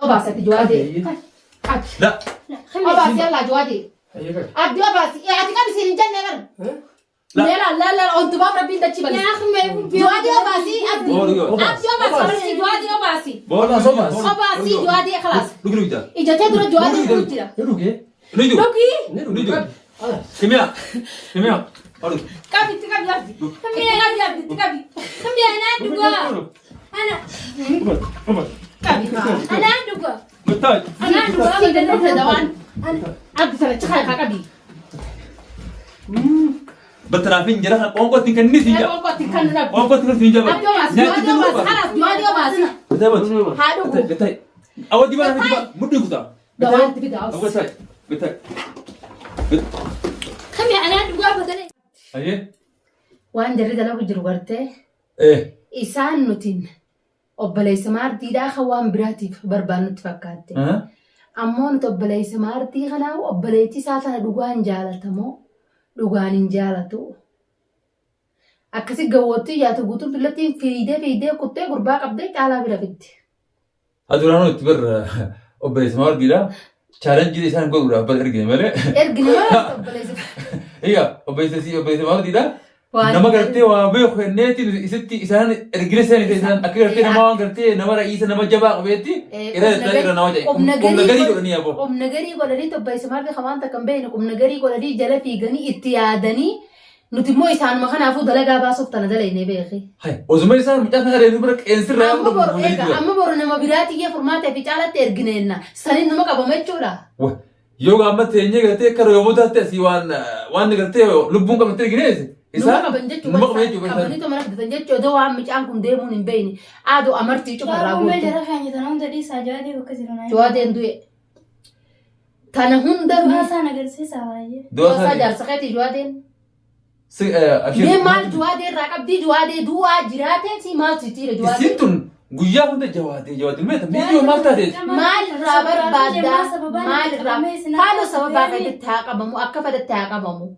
Obaasati jawaadee. Qabi. La. Obaasi yallaa jawaadee. Abdii obaasi. Ati qabi siin hin jenne bar. La. Meela la la ontumaaf rabbiin dachii balise. Yaa akhi mee kun Jawaadee obaasi abdii. Boolu yoo. Abdii obaasi jawaadee obaasi. Boolu. Obaas, obaas. Obaasi jawaadee khalaas. Dhugi dhugi jaa. Ijatee dura jawaadee Dhugi, dhugu jira. Ni dhugee. Ni jiru. Dhugi. Ni Ni dhugee. jiru. Kimiyaa. Kimiyaa. Olu. Qabi itti qabi abdi. Itti qabi abdi itti qabi. Kami anaa dhugaa. Ana Qabi. anaa dhugaa. Muttaaj. Anaa dhugaa. Sii danda'u dawaan. Abdi sana cikaa haa qabi. Battaraafin jira kana qoonqootti hin kennisin jaa. Qoonqootti kan nu Qoonqootti hin kennisin jaa. Abdii obaasi jawaadee obaasi khalaas jawaadee obaasi. Bitay bot. Haa dhugu. Bitay. Awa dibaa na dibaa mudhi kutaa. Dawaan itti fidaa. Awa bitay. Bitay. Kami anaa dhugaa badale. Ayyee. Waan jarri dalagu jiru gartee Eh. isaan nutiin obboleessa maartiidhaa kan waan biraatiif barbaannutti fakkaatte. Ammoo nuti obboleessa maartii kanaa obboleettii isaa tana dhugaan jaalatamoo dhugaan hin jaalatu. Akkasi gawwoottii yaatu guutuun fillattiin fiidee fiidee kuttee gurbaa qabdee caalaa bira fidde. Aduraanuu itti bar obboleessa maartiidha. Chaalenjii isaan godhuudhaaf bar ergine malee. Ergine malee obboleessa. Egaa obboleessa si obboleessa maartiidha. Waan Nama gartee waa beeku kenneeti isitti isaan ergine seen isaan akka gartee nama waan gartee nama ra'iisa nama jabaa qabeetti irra irra nama jedhe. Qubna Qubna garii godhanii aboo. Qubna garii godhanii obboleessa maartii kan waan takka hin beekne qubna garii godhanii jala fiiganii itti yaadanii nuti immoo isaanuma kanaafuu dalagaa baasuuf tana dalagne beeki. Hai, osuma isaan mucaa kana reefu bira qeensirraa Amma boru eega amma boru nama biraatiyyee furmaatee fi caalatti ergineenna saniin numa qabama jechuudha. Yoo amma teenyee gartee akka roobotaatti asii waan waan gartee lubbuun qabatti erginees Numa isaan qaban jechuudha. numa qaban jechuudha. Qabanii tuma fidatan jechuudha. Odoo waan mucaan kun deemuun hin beekne. Aadoo amartii cufarraa Baaboo mee guutte. jara keenya tana hunda dhiisaa jawaadee bakka jiru naa. Jawaadeen du'e. Tana hunda Du'aa isaan agarsiisaa baay'ee. Du'a isaa isaanii. jaarsa keetii jawaadeen. Si abshir. Mee maal jawaadee irraa qabdii jawaadee du'aa jiraatee si maal si tiire jawaadee. Isiin tun guyyaa hunda jawaadee jawaadee meeta miidiyoo maal taateeti? Maal irraa barbaaddaa? Maal irraa? Haaloo sababaa fedhetti haa qabamu akka fedhetti haa qabamu.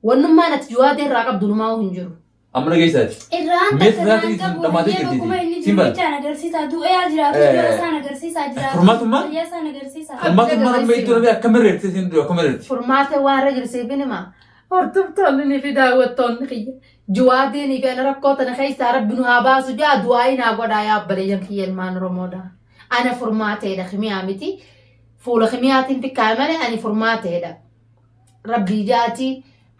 Wannummaan ati jawaadee irraa qabdu numaa hin jiru. Amma dhageessaati. Irraan Mee takka irraan sirraa qabu dhamaatee biyyee jirti. bakkuma inni Siin jiru bara. bichaan agarsiisaa du'ee haa jiraatu Eh, du'a isaan agarsiisaa jiraatu. furmaatummaa? Fayyaa isaan agarsiisaa. Furmaatummaan amma iddoo namni akka mirreetti isiin dura akka mirreetti. Furmaata waan irra jirsiif hima. Hordoftoonni fi daawwattoonni kiyya. Juwaadeenii fi ana rakkoo tana keessaa rabbi nu haa baasu jaa du'aayi naa godhaa yaa obboleeyyan kiyya ilmaan Oromoodha. Ana furmaateedha kimiyaa miti. Fuula kimiyaatiin fikkaa'e malee ani furmaateedha. Rabbii jaatii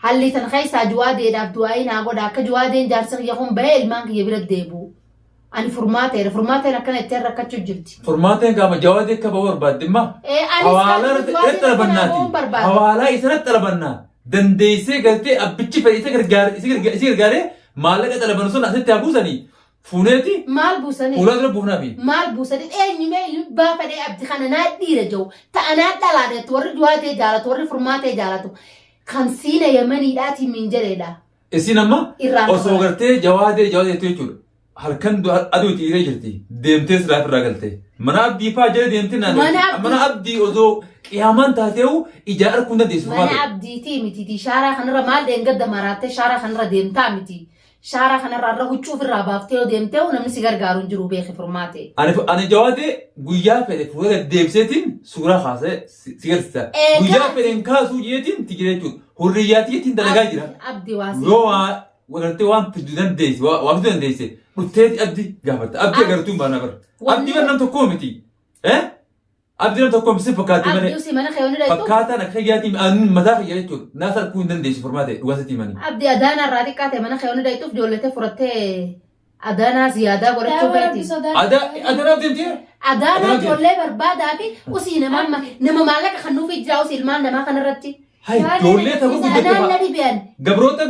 Hallii tana keessaa juwaadeedhaaf du'aa'ii naa godha akka juwaadeen jaarsi kiyya kun bahee ilmaan kiyya bira deebi'u. Ani furmaateedha. Furmaateen akkana ittiin rakkachuu jirti. Furmaateen qaama jawaadee akka bahu barbaadde imma. Ee, anis Hawaalaa qaama irratti jawaadeen irratti akka naa xalabannaati. bahuun barbaada. Hawaalaa isa irratti xalabannaa. Dandeessee galtee abbichi fedhe isa gargaare isa gargaare isa gargaaree maallaqa xalabanu sun asitti haa buusanii fuuneeti Maal buusanii? fuulaa dura buufnaafi. Maal buusanii? Eenyumee iyyuu fedhee abdi kana naa dhiira jiru. Ta'anaa dhalaadha warri juwaatee jaalatu warri furmaatee jaalatu. Kamsiina yamaniidhaatiin min jedheedha. Isiin amma Irraan osoo qabaa. gartee jawaadee jawaadee jettu jechuudha. Halkan aduu itti dhiitee jirti. Deemtee silaa ofirraa galte. Mana abdii faa jala deemtee naan Mana abdii- Mana abdii osoo qiyaamaan taateewu ijaan arguu hin dandeessu. Mana Furmaate. abdiitii miti shaaraa kanarra maal dheengadda maraattee shaaraa kanarra deemtaa miti. Shaaraa kanarra irra huccuu ofirraa baaftee yoo deemtee namni si gargaaru hin jiru beeki furmaate. Ani ani jawaadee guyyaa fedhe fuula gad deebiseetiin suuraa kaasee si si garsiisa. Eegaa. Guyyaa fedhe hin kaasuu jeetiin ti jira jechuudha. Hurriyyaa tiitiin dalagaa jira. Abdi waasi. Yoo waa gartee waan fiduu dandeesse waa waa fiduu dandeesse dhufteeti abdi gaafatta. Abdi agartuu hin baana bara. Abdi bara nam tokkoo miti. Eh? Abdi nam tokkoo miti si fakkaate malee. Abdi usii mana kee yoonni dhayxu. Fakkaataan akka kiyyaatiin ani mataa kiyya jechuudha. Naas arguu hin dandeessu furmaate dhugaa sitti himanii. Abdi adaanaa irraa xiqqaa ta'e mana kee yoonni dhayxuuf ijoolletee furattee Adaanaa ziyaadaa godhachuu Yaa Rabbi feeti. sodaadhu. Ada adanaa deemtee? Adaanaa Adaanaa ijoollee barbaadaa fi usii nama nama maallaqa kan nuufii jira usii ilmaan namaa kanarratti. Hai ijoollee ta'uu guddatte Anaan na fa'a. dhibi'an. Gabroota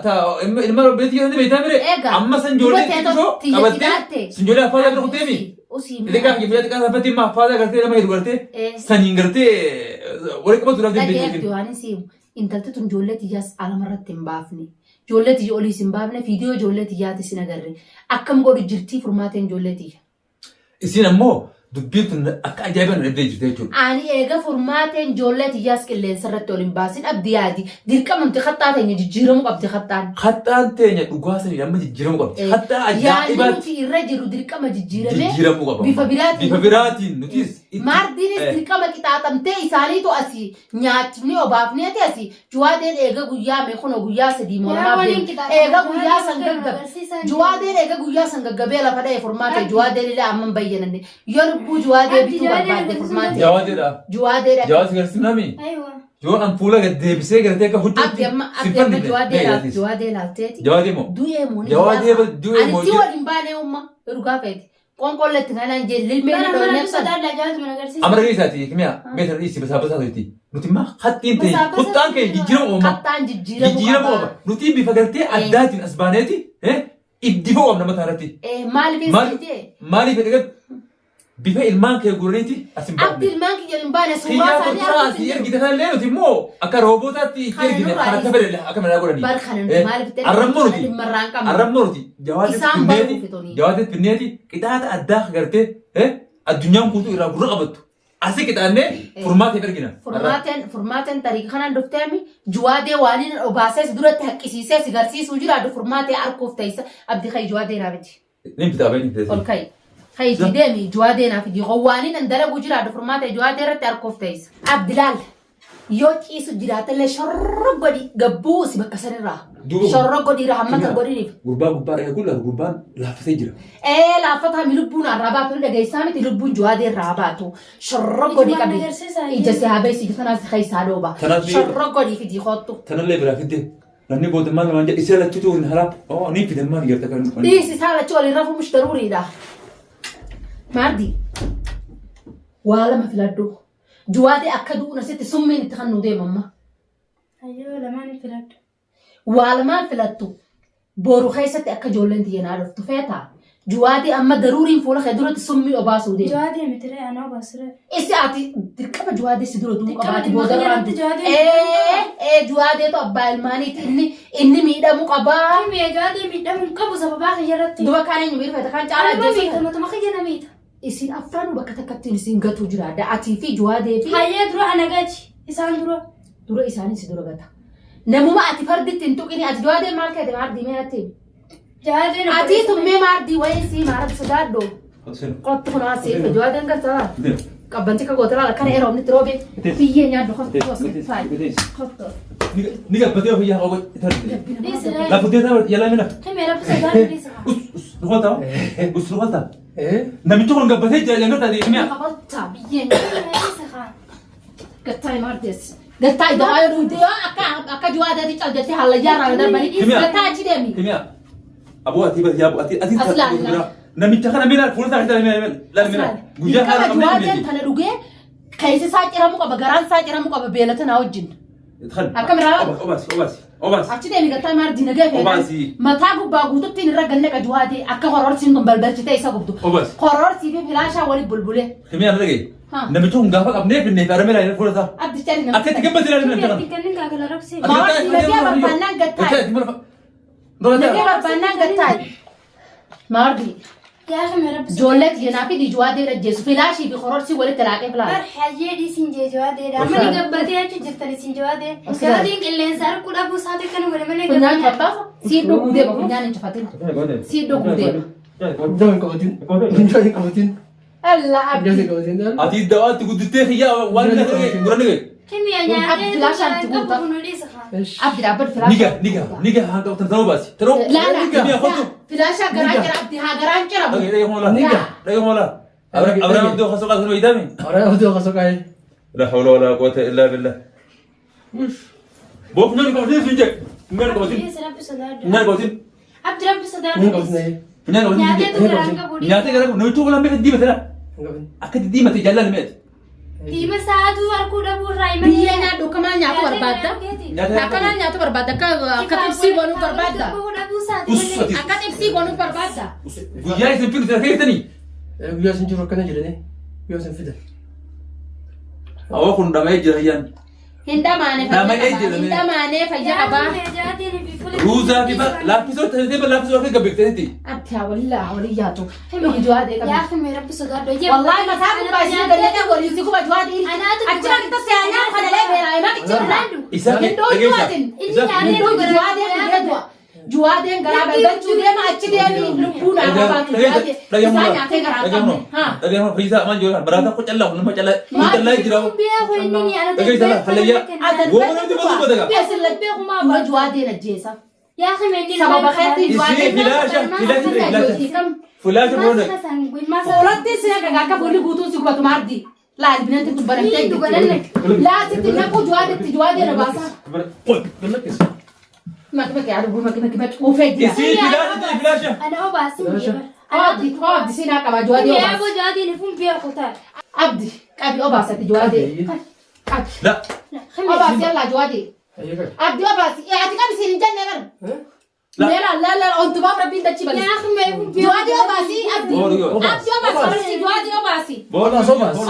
ta ilma obboleettii keessatti beektaa mire? Eega. Amma san ijoollee Duba xixiqqoo tiyya qabattee tidaatte. sun ijoollee affaasaa bira kutteemi. Usii Xixiqqaa fi mucaa xiqqaa saffatti immoo affaasaa gartee nama hedduu gartee Eh. saniin gartee walitti qabatu Dhagee dandeettii. abdi waan hin siimu. Intalti tun ijoollee tiyyaas alamarratti hin baafne. Ijoollee tiyya oliis hin baafne fiidiyoo ijoollee tiyyaatis hin agarre. Akkam godhu jirtii furmaateen ijoollee tiyya. Isiin ammoo dubbiin tun akka ajaa'ibaa nu dhabdee jirti jechuudha. Ani eega furmaateen ijoollee tiyyaas qilleensa irratti ol hin baasin abdi yaadi. Dirqamamti kattaa teenya jijjiiramuu qabdi kattaan. Kattaan teenya dhugaa sanii amma jijjiiramuu qabdi. Kattaa Yaadni ajaa'ibaatti nuti irra jirru dirqama jijjiiramee jijjiiramuu qaba. bifa biraatiin Bifa biraatiin nutis Maardiinis dirqama qixaaxamtee isaaniitu asii nyaachifni obaafneeti asii juwaadeen eega guyyaa mee kunoo guyyaa sadii moo Yaa lamaaf waliin deema. qixaaxama. Eega guyyaa san Juwaadeen gaggabe. agarsiisaa Juwaadeen eega guyyaa san gaggabee lafa dha'e furmaate Abdi. juwaadeen illee amma hin bayyananne. Yoo lubbuu juwaadee Abdi bituu juwaadeen barbaadde agarsiisuu furmaate. Jawaadeedha. Juwaadeedha. Jawaad si garsiifnami. Aywa. Yoo an fuula gad deebisee gartee akka Abdi huccuutti amma si abdi amma fannifne. juwaadee Mee laal atis. juwaadee laalteeti. Jawaadee moo? Du'ee moo ni Jawaadee gaafa. du'ee moo? Ani si waliin baanee umma dhugaa feeti. Qoonqolletti kanaan jee lilmee Bara ni mana dhoofneef sana. sodaadha jawaatu mana agarsiisa. Amara dhiisaati kimiyaa beektan dhiisi basaa basaa toyti. Nuti immoo haxxiin ta'e Basaa basaa kuttaan kee jijjiirama uuma. Qaxxaan jijjiiramuu Jijjiirama qaba. uuma. Nuti bifa gartee addaatiin as baaneeti iddifoo qabna mataa irratti. Maaliif Maal- isin jee? Maaliif jedhe bifa ilmaan kee gurriiti as hin Abdi baafne. ilmaan kiyya hin baane suuraa Kiyyaa isaanii tortoraa arguutti asii hin jiru. ergite kanallee nuti immoo akka roobootaatti itti Kana ergine nurraa kan akka dhiisi. fedhe akka fedhe godhanii. Bar kana nuti maaliif itti ergine? Arrammoo Kana nuti dhimma irraa hin qabnu. arrammoo nuti jawaadatti Isaan finneeti baruuf itoo jawaadatti finneeti qixaaxa addaa gartee addunyaan guutuu irraa gurra qabattu asii qixaannee furmaata hin argina. Furmaateen furmaateen tariika kanaan dhufteemi juwaadee waan inni obaasee si duratti haqqisiisee si garsiisuu jira adu furmaatee arkuuf teessa abdi kai juwaadee naa fidi. Ni bitaa baay'ee ni Ol kai. Kai itti deemi juwaadee naa fidi. Waan inni dalagu jira adu furmaatee juwaadee irratti arkuuf teessa. Abdi laal yoo ciisu jiraatellee shorro godhi gabbuu si bakka sanirraa. Duuba- Shorro godhi rahammata godhiniif. Gurbaa gubbaa dhaqee kun lafa gurbaan laaffatee jira. Ee laaffataa mi lubbuun irraa baatu ni dhageessaa miti lubbuun juwaadee irraa baatu. Shorro godhi Ijuma qabi. agarsiisaa Ija si haa beeksi ija tanaas keessaa dhooba. Tanaas ni- Shorro godhi fidii kottu. Tanallee biraa fidde namni booda maal namaan jedhe isa lachuutu waliin haraa oo ni fidan maal garta kan. Dhiisi isaa lachuu waliin rafuu mush daruuriidha. Maardi waa lama filadhu. Juwaadee akka du'uun asitti summiin itti kan nu deemamma. Ayyoo lamaan filadhu. Waa lamaan filattu boru keessatti akka ijoolleen tiyya naa dhuftu feetaa. Juwaadee amma daruuriin fuula kee duratti summii obaasuu deema. Jawaadee miti ree anaa baasiree. Isi ati dirqama juwaadee si dura du'uu Dirqama qabaati dhimma booda kiyya irraan irratti du'u. juwaadee Ee ee juwaadeetu abbaa ilmaaniiti inni inni miidhamuu qabaa. Mi'a jawaadee miidhamuu hin qabu sababaa kiyya irratti. Duba kaan eenyu miidhfata kaan caalaa Anuma ajjeesuu miita matuma kiyya na miita. Isin afranuu bakka takkatti isin gatu jiraadha. Atii fi juwaadee fi Hayyee dura ana gati isaan dura. dura isaanii si dura gata. Namuma ati farditti hin tuqini ati juwaadee maal keete maardii mee natti himi. Jawaadee Atii tummee maardii wayii sii maarabbi sodaadhu. Qottu kun asii fi juwaadeen galtaa. Qabbanti ka gootara akkana yeroo inni roobe biyyee nyaadhu kottu osoo kottu. Ni gabbatee ofiyyaa qaba. Dhiisi ree. Lafa deetaa yalaa mina. Himi rabbi sodaadhu dhiisi. Us us nuqaltaa us nuqaltaa. Namichi kun gabbatee jira jangata deemee. Qabatta biyyee nyaadhu. Dhiisi haa. Gattaa maardees. Gattaa iddoo yoo duute yoo akka akka juwaadeeti cal jettee hallayyaa irraa darbanii Himiya. gattaa achi deemi. Himiya. Aboo ati bas yaa ati ati As laali, laali. Namicha kana milaal fuula isaa keessaa milaal laali milaal. Guyyaa kana Dirqama qabnee juwaadeen miti. tana dhugee keessi isaa ciramuu qaba garaan isaa ciramuu qaba beelata naa wajjin. Akkam irraa? Obaasi obaasi obaasi. Achi deemi gattaa maar dinagee feetan. Obaasi. Mataa gubbaa guututtiin irra gannaqa juwaadee akka hororsiin tun balbalchitee isa gubdu. Obaasi. Hororsii fi filaashaa wali bulbulee. Himiya na dhagaye. Ha. Namichi kun gaafa qabnee finnee fi arame laali fuula isaa. Abdicha ni Akka itti gabbate laali Himi namicha itti kana. kennin gaagala rabsee. Maardi nagee barbaannaan gattaa. Nagee barbaannaan gattaa. Maardi. Yaa himi rabbi sodaadhu. Ijoollee tiyyanaa fi juwaadee ajjeesu filaashii fi hororsii walitti laaqee Bar filaala. hayyee dhiisin jee jawaadeedha. Amma ni gabbatee achi jirtan isin jawaadee. Jawaadeen qilleensa harkuu dhabuu isaati akkana godhe malee Funyaan gabbatee. cufattaasa sii dhuguu deema funyaan hin cufatin. Sii dhuguu deema. Funyaan hin qabatin. Funyaan hin qabatin. Allah Funyaan hin abdi. qabatin. Ati dawaatti guddittee kiyyaa waan na ta'e gurra ni gahe. Himi nyaatee Abdi laashaan itti guuta. qabu kun dhiisa haa. Abdi dhaabbatu filaashaa. Niga niga niga haa qabatan ta'uu baasi. Ta'uu. Laa laa. Himiya kottu. Filaashaa garaa jira abdi haa garaan ciramu. Dhagee dhagee hoolaa. Niga. Dhagee hoolaa. Abrahaam Abdoo kasoo qaasuu wayitaami. Ahora otro caso cae. La hawla wala quwwata illa billah. Boof nyaanni qabatin sun jedhe. Nyaanni qabatin. Dhiisi rabbi sodaadhu. Nyaanni qabatin. Abdi rabbi sodaadhu. Hin qabatin. Nyaanni qabatin. Nyaateetu garaan qabu dhiisa. Nyaatee gara namichi kun lammii diimate la. Hin qabatin. Akka diimate jaalala mi'aati. Diima sa'aatuu harkuu dhabuu irraa hima. Biyyee nyaadhu akka maal nyaatu barbaadda? Nyaatee Akka maal nyaatu barbaadda? Akka akka xibsii goonuu barbaadda? Us ati. Akka xibsii goonuu barbaadda? Guyyaa isin fidu sana keessanii. Guyyaa isin jiru akkana jedhanii guyyaa isin fidan. Awwa kun dhama'ee jira hiyyaan. Hin dhamaane Nama fayya qabaa. ejjedhame. Hin dhamaane fayya qabaa. Ruuzaa fi laaffisoo taatee laaffisoo akka gabbeekteetti. Abdi haa walii haa walii yaatu. Dhugi juwaadee qabi. Yaa himi rabbi sodaadhu. Wallahi mataa gubbaa isin gallee waliin si guba juwaadee. Achuma kitta seenaa kana lee beeraa himaa kichirra. Isa Hin dhooju atin. Inni nyaatee Hin dhooju juwaadee dhugee du'a. Juwaadeen garaa galchuu deema achi deemi lubbuun haa baatu juwaadee isaa nyaatee garaa qabne. Haa. Dhagee fayyisaa maal jedhu maraataa kun callaa kun nama callaa kun callaa jira. Beeku inni ni ala Dhagee sana hallayyaa. Wooma namni dubbatu dubbata gaa. Dura juwaadeen ajjeesa. Yaa khime inni Sababa keetti Isii juwaadeen. filaasha filaasha filaasha filaasha boona. Fuulatti si akka akka fuulli guutuun si gubatu maardi. Laal bineensi tun banamtee jirti. Laasitti naquu juwaadetti juwaadeen obaasa. Maki maki yaa maki maki maki uufee jira. Isii filaasha filaasha. Ana obaasin beeku. Abdi abdi siinaa qaba juwaadee Yaa obaasa. bojaadeen ifun beeku ta'a. Abdi qabi obaasatti juwaadee. Qabi. La. Obaasi yallaa juwaadee. Ayyee qabi. Abdi obaasi. Ati qabi siin hin jenne bar. La. Leela leela ontumaaf rabbiin dachii balisa. Yaa khime ifun beeku. Juwaadee obaasi abdi. Boolu. Abdi obaasi juwaadee obaasi. Boolu.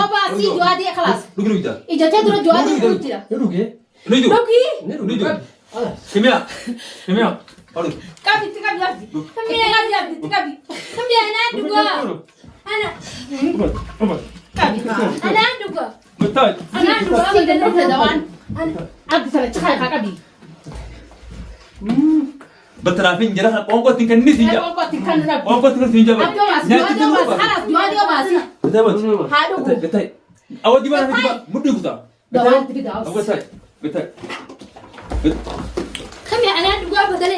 Obaasi juwaadee khalaas. Dhugi dhugi. Ijatee dura juwaadee dhuguu jira. Ni dhugee. Ni dhugi. Dhugii. Ni Ni dhugee. dhugi. Qabi. Alas. Kimiyaa. Kimiyaa. Olu. Qabi itti qabi abdi. Itti qabi abdi itti qabi. Khime anaa dhugaa. Ana Qabi. anaa dhugaa. Muttaaj. Anaa dhugaa. Siin dhufne dawaan. Abdi sana cikaa haa qabi. Battaraafin jira kan qoonqootti kan inni siin jaa. Qoonqootti kan nu dhabde. Qoonqootti kan siin jaa. Abdi obaasi juwaadee obaasi khalaas juwaadee obaasi. Bitay bot. Haa dhugu. Bitay bitay. Awwa dibaa na dibaa mudhii kutaa. Dawaan itti fidaa. Awwa bitay bitay. Khime anaa dhugaa badale.